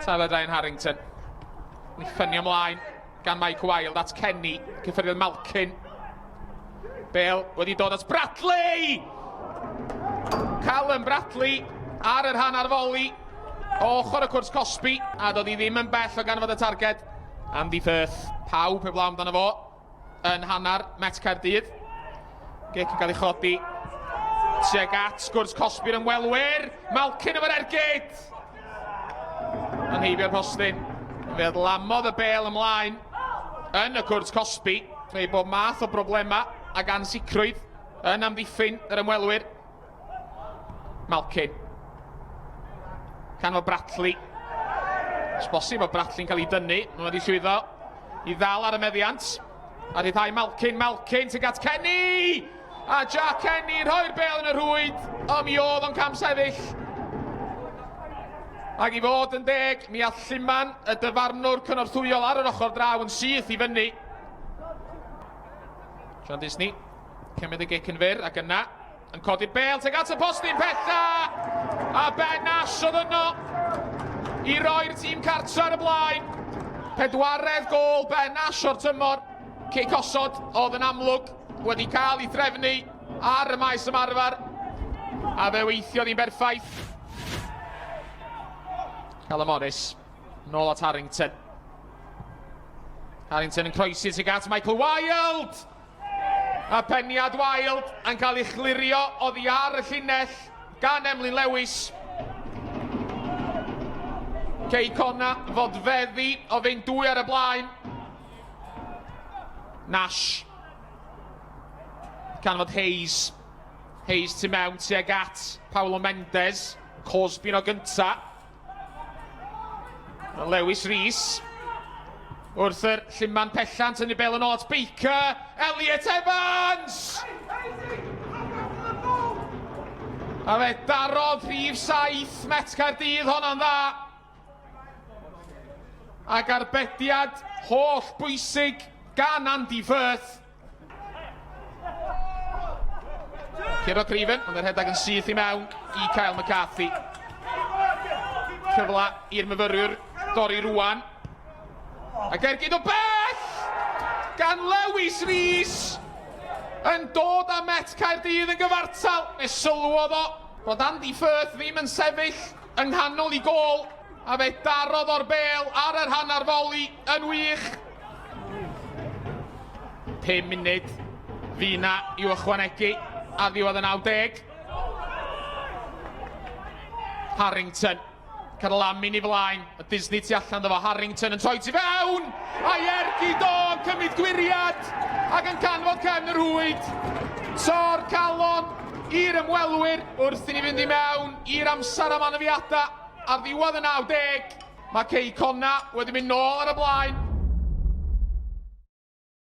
Tafod Ryan Harrington. Ni ffynnu ymlaen gan Mike Wilde at Kenny. Cyffyrddiad Malkin. Bale wedi dod at Bradley! Callum Bradley ar yr hanner foli o ochr y cwrs cosbi a doedd hi ddim yn bell o ganfod y targed. Andy Firth, pawb heblaw amdano fo yn hanner Met Caerdydd. Gic yn cael ei chodi tuag at gwrs cosbi'r ymwelwyr. Malkin efo'r ergyd! Yn heibio'r postyn. Fe lamodd y bel ymlaen yn y cwrt cosbi. Creu bob math o broblemau ac ansicrwydd yn amddiffyn yr ymwelwyr. Malkin. Canfod Bradley. Os bosib bod Bradley'n cael ei dynnu, mae wedi llwyddo i ddal ar y meddiant. A rhyddhau Malkin, Malkin tuag at Kenny! A Jack Kenny yn rhoi'r bel yn y rhwyd, ond mi oedd o'n cam sefyll. Ac i fod yn deg, mi all Lluman, y dyfarnwr cynorthwyol ar yr ochr draw yn syth i fyny. John Disney, cymryd y gic yn fyr ac yna yn codi'r bel tuag at y postyn pella! A Ben Nash oedd yno i roi'r tîm cartra ar y blaen. Pedwaredd gol Ben Nash o'r tymor. Cic osod oedd yn amlwg wedi cael ei threfnu ar y maes ymarfer a fe weithiodd hi'n berffaith. Callum Morris, nôl at Harrington. Harrington yn croesi tuag at Michael Wilde! A peniad Wilde yn cael ei chlirio oddi ar y llinell gan Emlyn Lewis. Cei Conna fodfeddi o fynd dwy ar y blaen. Nash. Canfod Hayes. Hayes tu mewn tuag at Paulo Mendes. Cosby no gynta. Lewis Rees wrth yr lluman pella'n tynnu bel yn ôl at Baker. Elliot Evans! A fe darodd rhif 7 Met Caerdydd honna'n dda. Ac arbediad holl bwysig gan Andy Firth. Curo Craven, ond yr rhedeg yn syth i mewn i Kyle McCarthy. Cyfle i'r myfyriwr dorri rwan. Ac ergyd o bell gan Lewis Rees yn dod â Met Caerdydd yn gyfartal. Fe sylwodd o bod Andy Firth ddim yn sefyll yng nghanol i gôl a fe darodd o'r bêl ar yr hanner foli yn wych. 5 munud fu na i'w ychwanegu ar ddiwedd y 90. Harrington, cael lamin i flaen, y Disney tu allan ddo fo, Harrington yn troi tu fewn, a'i ergyd o yn cymryd gwiriad ac yn canfod cefn y rhwyd. Tor calon i'r ymwelwyr wrth i ni fynd i mewn i'r amser am anafiadau ar ddiwedd y 90. Mae Cei Connah wedi mynd nôl ar y blaen.